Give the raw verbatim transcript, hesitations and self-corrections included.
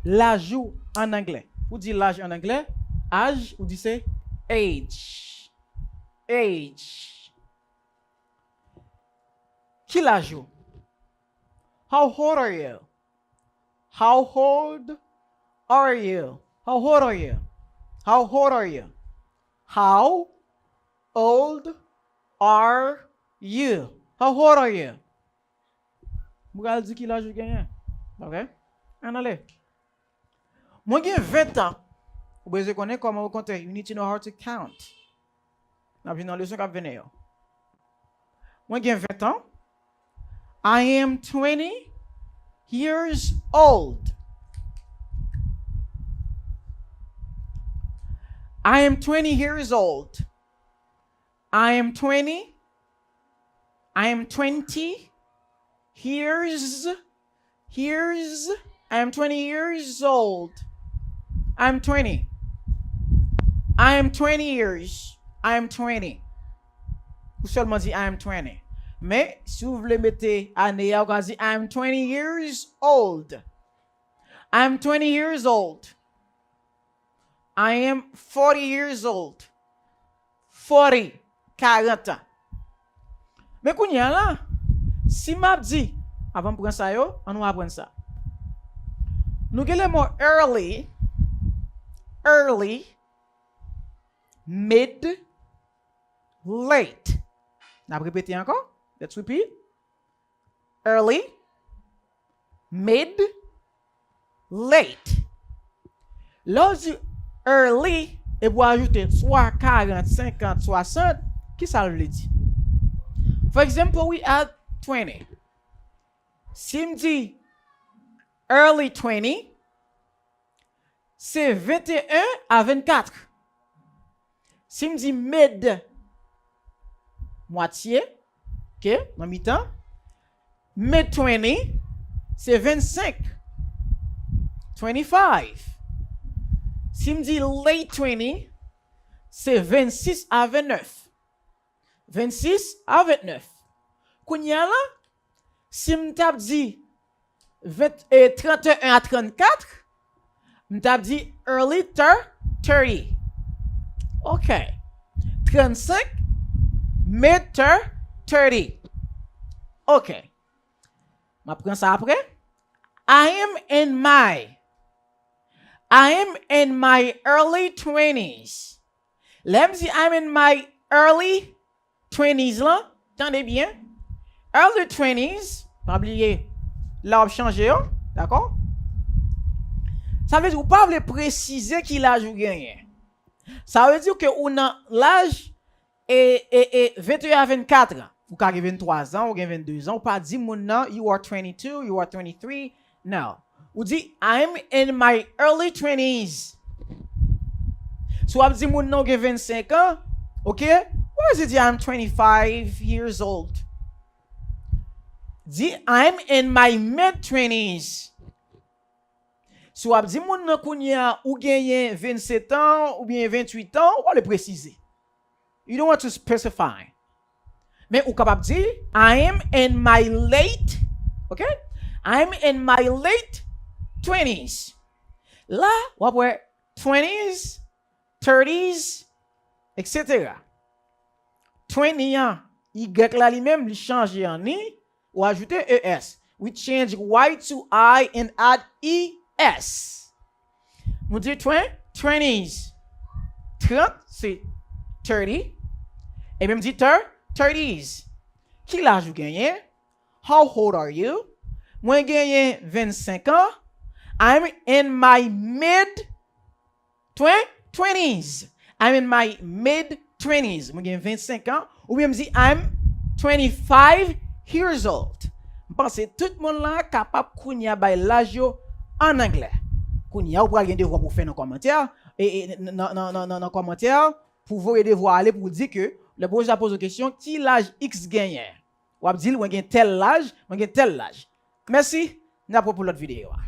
Laj ou an anglè. Ou di laj an anglè, âge, ou di se age. Age. Ki laj ou? How old are you? How old are you? How old are you? How old are you? How old are you? How old are you? M pral di ki laj ou genyen. Ok? Ann ale. Mwen gen ven tan. Ou bezwen konnen kòman ou konte. You need to know how to count. N ap jwenn nan leson k ap vini yo. Mwen gen ven tan. I am twenty years old. I am twenty years old. I am twenty. I am twenty years. Years. I am twenty years old. I am twenty. I am twenty years. I am twenty. Ou sèlman di I am twenty. Men, si w vle mete ane a, ou ka di I am twenty years old. I am twenty years old. I am forty years old. Forty, karant an. Men kounye a la, si m ap di, avan m pran sa yo, ann nou aprann sa. Nou gen lè mo early, early, mid, late. N ap repete ankò. Let's repeat. Early, mid, late. Lè w di early, epi w ajoute swa karant, senkant, swasant, ki sa l vle di? For example, we add twenty. Si m di early twenty, se venteyen a vennkat. Si m di mid, mwatye, ok, nan mitan, mid twenty, se vennsenk, twenty-five. Si m di late twenty, se vennsis a vennèf. Vennsis a vennèf. Kounye a la, si m t ap di ven, e, trannteyen a trannkat, m t ap di early thir-, thirty. Ok. Trannsenk, mid thir-, thirty. Ok. M ap pran sa apre. I am in my, I am in my early twenties. Lè m di I'm in my early twenties lan, tande byen. Early twenties, pa bliye, la w ap chanje yo, dakò? Sa vle di ou pa vle presize ki laj ou genyen. Sa vle di ke ou nan laj e, e, e venteyen a vennkat an. Ou ka gen venntwa zan, ou gen venndezan, ou pa di moun nan, you are twenty-two, you are twenty-three. No. Ou di, I'm in my early twenties. Si w ap di moun nan ou gen vennsenk an, ok? Ou pa di I'm twenty-five years old. Di, I'm in my mid twenties. Si w ap di moun nan kounye a, ou genyen vennsetan oubyen venntuit an, ou pa vle presize. You don't want to specify. Men ou kapab di, I am in my late, ok? I am in my late twenties. La, w ap wè twenties, thirties, et cetera. Twenty an, Y la li menm, li chanje an ni, ou ajoute E S. We change Y to I and add E S. Nou di twen-, twenties. Trant, se thirty. Epi m di thir-, thirties. Ki laj ou genyen? How old are you? Mwen genyen vennsenk an. I'm in my mid twen-, twenties. I'm in my mid twenties. Mwen gen vennsenk an. Oubyen m di, I'm twenty-five years old. M panse tout moun la kapab kounye a bay laj yo an anglè. Kounye a, ou pral gen devwa pou w fè nan kòmantè, e, e, nan, nan, nan, nan, nan kòmantè, pou w voye devwa ale pou w di ke lè pwofesè a poze w kesyon, ki laj X genyen? W ap di l, mwen gen tèl laj, mwen gen tèl laj. Mèsi, n ap wè pou lòt videyo a.